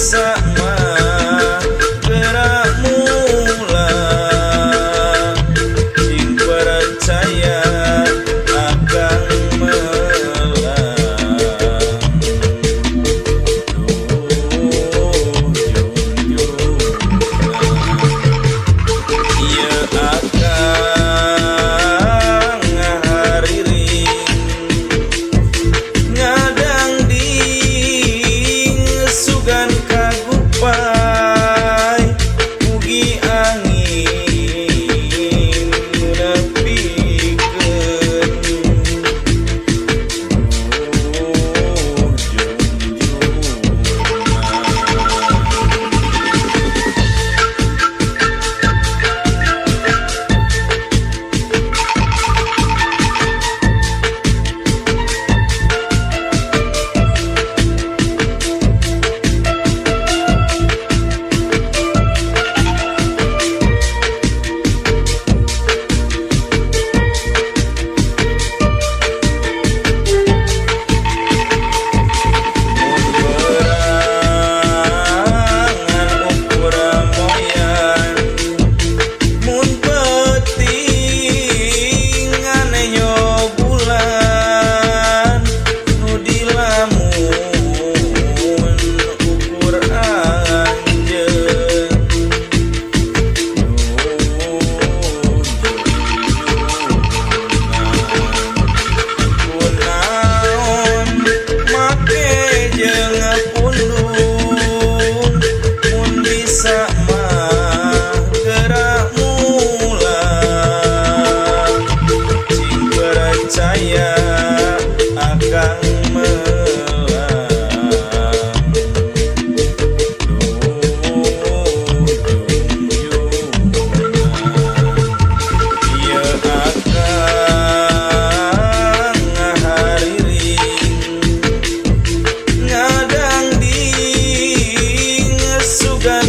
bisa mah gerak mula cing percaya akang melang duh junjungan ieu akang ngahariring ngadangding sugan kagupai mugi angin nu nepikeun duh junjungan. Mun berangan ukur moyan mun peuting aneh bulan nu dilamun ukur anjeun duh junjungan kunaon make jeung pundung mun bisa mah gerak mula cing percaya akang melang duh junjungan ieu akang ngahariring ngadangding sugan